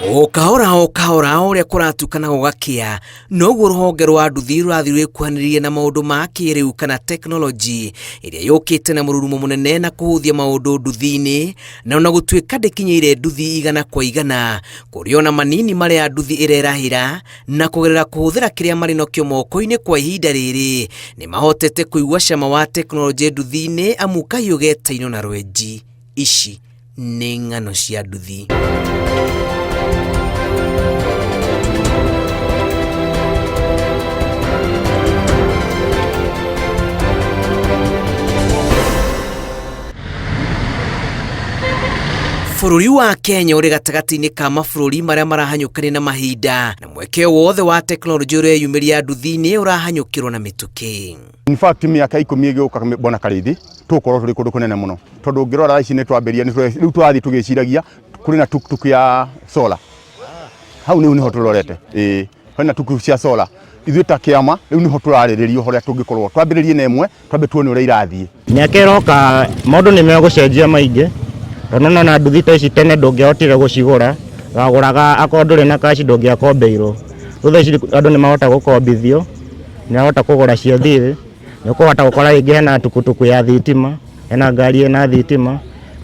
O kahora o kahora o ũrĩa kũratuka na gũgakĩa, noguo rũhonge rwa nduthi rũrathiĩ rwĩkuhanĩrĩirie na maũndũ ma kĩrĩu kana tekinoronjĩ ĩrĩa yũkĩte na mũrurumo mũnene na kũhũthia maũndũ nduthi-inĩ, na ona gũtuĩka ndĩkinyĩire nduthi igana kwa igana, kũrĩ ona manini marĩa nduthi ĩrerahĩra na kũgerera kũhũthĩra kĩrĩa marĩ nakĩo moko-inĩ kwa ihinda rĩrĩ, nĩ mahotete kũigua cama wa tekinoronjĩ nduthi-inĩ amu kahiũ getainwo na rwenji. Ici nĩ ng'ano cia nduthi. Bũrũri wa Kenya ũrĩ gatagatĩ-inĩ ka mabũrũri marĩa marahanyũkania na mahinda na mweke wothe wa tekinoronjĩ ũreyumĩria nduthi-inĩ ũrahanyũkĩrwo na mĩtũkĩ. In fact mĩaka 10 ĩgĩũka, bwana Karĩithi, tũgũkorwo tũrĩ kũndũ kũnene mũno, tondũ ũngĩrora thaa ici nĩ twambĩrĩria, rĩu tũrathiĩ tũgĩciragia kũrĩ na tuktuk ya solar hau rĩu nĩho tũrorete. Ĩĩ, hena tuktuk cia solar. Ithuĩ ta kĩama rĩu nĩho tũrarĩrĩria ũhoro ũrĩa tũngĩkorwo twambĩrĩrie na ĩmwe, twambe tuone ũrĩa irathiĩ. Mĩaka ĩroka maũndũ nĩ megũcenjia maingĩ, tondũ nĩwona nduthi ta ici tene ndũngĩahotire gũcigũra, wagũraga akorwo ndũrĩ na cash ndũngĩakombeirwo. Rĩu thaa ici andũ nĩ marahota gũkombithio, nĩ ũrahota kũgũra cia thirĩ, nĩ ũkũhota gũkora rĩngĩ hena tukutuku ya thitima, hena ngari ĩna thitima,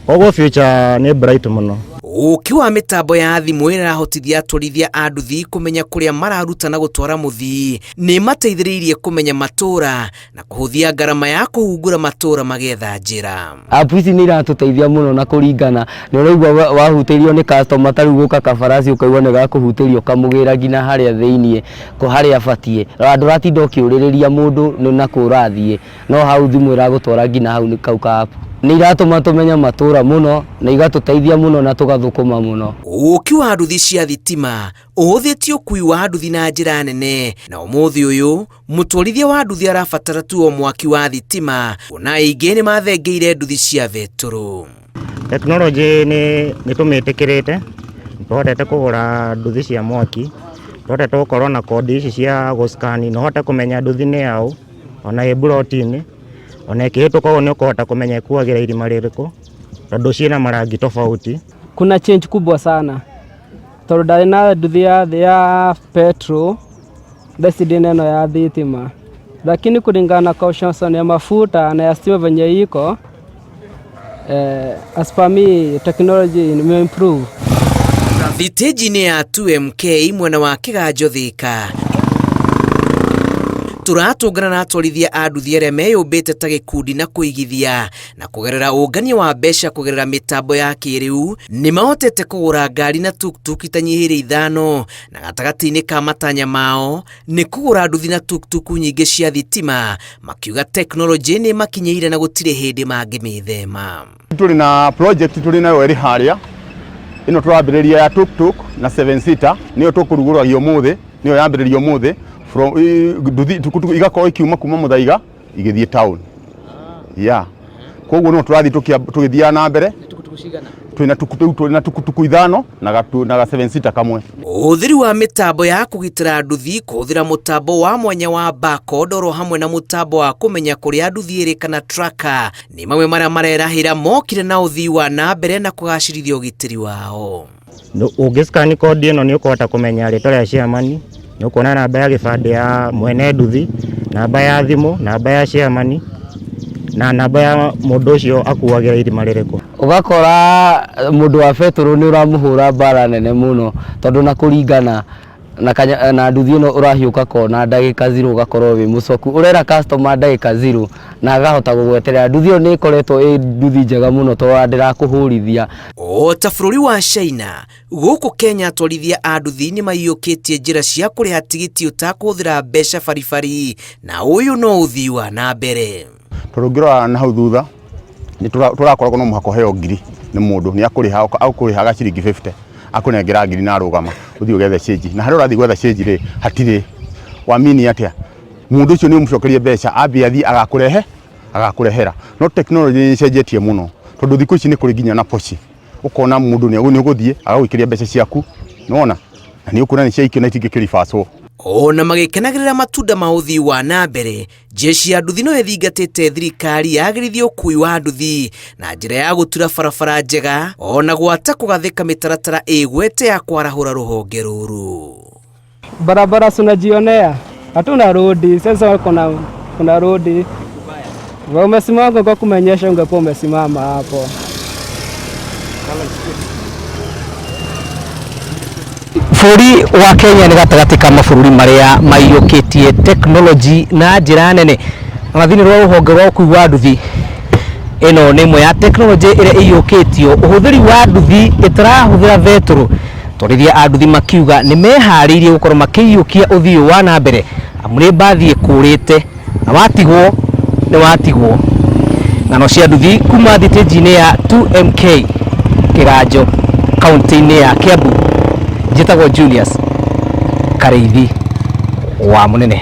koguo future nĩ bright mũno. Ũkĩ wa mĩtambo ya thimũ ĩrĩa ĩrahotithia atwarithia a nduthi kũmenya kũrĩa mararuta na gũtwara mũthii nĩ ĩmateithĩrĩirie kũmenya matũũra na kũhũthia ngarama ya kũhungura matũũra magĩetha njĩra. App ici nĩ iratũteithia mũno na kũringana nĩ ũraigua wahutĩrio nĩ customer, ta rĩu gũka kabarasi ũkaigua nĩ gakũhutĩria ũkamũgĩra nginya harĩa thĩiniĩ harĩa abatiĩ, ndũratinda ũkĩũrĩrĩria mũndũ nĩ nakũ ũrathiĩ, no hau thimũ ĩragũtwara nginya hau kau ka app. Nĩ iratũma tũmenye matũra mũno na igatũteithia mũno na tũgathũkũma mũno. Ũki wa nduthi cia thitima ũhũthĩtie ũkui wa nduthi na njĩra nene, na ũmũthĩ ũyũ mũtwarithia wa nduthi arabatara tu o mwaki wa thitima, kuona aingĩ nĩ mathengeire nduthi cia betũrũ. Tekinoronjĩ nĩ tũmĩtĩkĩrĩte, tũhotete kũgũra nduthi cia mwaki, tũhotete gũkorwo na kondi ici cia gũ scan na ũhote kũmenya nduthi nĩ yaũ, ona ĩ mburoti-inĩ, ona ĩkĩhĩtũka ũguo nĩ ũkũhota kũmenya ĩkuagĩra irima rĩrĩkũ, tondũ ciĩna marangi tofauti. Kuna change kubwa sana tondũ ndarĩ na nduthi ya petrol, thaa ici ndĩna ĩno ya thitima, lakini kulingana na consumption ya mafuta na ya stima venye iko, as per me, technology ime improve. Thitĩnji-inĩ ya 2MK mwena wa Kĩganjo Thĩka, tũratũngana na atwarithia a nduthi arĩa meyũmbĩte ta gĩkundi na kũigithia na kũgerera ũngania wa mbeca kũgerera mĩtambo ya kĩrĩu nĩ mahotete kũgũra ngari na tuktuk itanyihĩire 5, na gatagatĩ-inĩ ka matanya mao nĩ kũgũra nduthi na tuktuk nyingĩ cia thitima, makiuga tekinoronjĩ nĩ makinyĩire na gũtirĩ hĩndĩ mangĩmĩthema. Tũrĩ na project tũrĩ nayo ĩrĩ harĩa ĩno tũrambĩrĩria ya tuktuk na 7 seater, nĩyo tũkũrugũragia ũmũthĩ, nĩyo yambĩrĩria ũmũthĩ from nduthi tukutuku igakorwo ikiuma kuma Muthaiga igĩthiĩ town, yeah. Koguo no tũrathiĩ tũgĩthiaga na mbere. Twĩna tukutuku, twĩna tukutuku 5 na ga 7 seater kamwe. Ũhũthĩri wa mĩtambo ya kũgitĩra nduthi kũhũthĩra mũtambo wa mwanya wa barcode oro hamwe na mũtambo wa kũmenya kũrĩa nduthi ĩrĩ kana tracker nĩ mamwe marĩa marerahĩra mokire na ũthii wa na mbere na kũgacĩrithia ũgitĩri wao. Ũngĩ scan kodi ĩno nĩ ũkũhota kũmenya rĩtwa rĩa chairman, nĩ ũkuona namba ya gĩbandĩ ya mwene nduthi, namba ya thimũ, namba ya chairman na namba ya mũndũ ũcio akuagĩra irima rĩrĩkũ. Ũgakora mũndũ wa betũrũ nĩ ũramũhũra mbara nene mũno, tondũ na kũringana na, kanya, na nduthi ĩno ũrahiũka kona ndagĩka 0 ũgakorwo wĩ mũcoku, ũrera customer ndagĩka 0 na akahota gũgweterera. Nduthi ĩyo nĩ ĩkoretwo ĩ nduthi njega mũno tondũ ndĩrakũhũrithia. O ta bũrũri wa China, gũkũ Kenya atwarithia a nduthi nĩ maiyũkĩtie njĩra cia kũrĩha tigiti ũtakũhũthĩra mbeca baribari, na ũyũ no ũthii wa na mbere. Tondũ ũngĩrora na hau thutha nĩ tũrakoragwo no mũhaka ũheo ngiri nĩ mũndũ, nĩ akũrĩha, akũrĩhaga ciringi 50, akũnengera ngiri na arũgama ũthiĩ ũgethe cĩnji, na harĩa ũrathiĩ gwetha cĩnji rĩ hatirĩ wamini atĩa mũndũ ũcio nĩ ũmũcokerie mbeca ambie athiĩ agakũrehe agakũrehera. No tekinoronjĩ nĩ ĩcenjetie mũno, tondũ thikũ ici nĩ kũrĩ nginya na pochi, ũkona mũndũ nĩ ũgũthiĩ agagũikĩria mbeca ciaku, nĩwona, na nĩ ũkuona nĩ ciaikio na itingĩkĩribacwo. Ona magĩkenagĩrĩra matunda ma ũthii wa na mbere, jeshi ya nduthi no ĩthingatĩte thirikari yagĩrithie ũkui wa nduthi na njĩra ya gũtura barabara njega ona gwata kũgathĩka mĩtaratara ĩgwete ya kwarahũra rũhonge rũrũ. Barabara si unajionea, hatuna rodi sasa. Kuna rodi umesimama, ungekuwa kumenyesha, ungekuwa umesimama hapo. Bũrũri wa Kenya nĩ gatagatĩ ka mabũrũri marĩa maiyũkĩtie tekinoronjĩ na njĩra nene, na thĩinĩ rwa rũhonge rwa ũkui wa nduthi ĩno nĩ ĩmwe ya tekinoronjĩ ĩrĩa ĩiyũkĩtio ũhũthĩri wa nduthi ĩtarahũthĩra betũrũ. Atwarithia a nduthi makiuga nĩ meharĩirie gũkorwo makĩiyũkia ũthii wa na mbere amu nĩ mbathi ĩkũrĩte na watigwo nĩ watigwo. Ng'ano cia nduthi kuma thitĩnji-inĩ ya 2MK Kĩganjo kaunti-inĩ ya Kiambu. Njĩtagwo Julius Karĩithi wa Mũnene.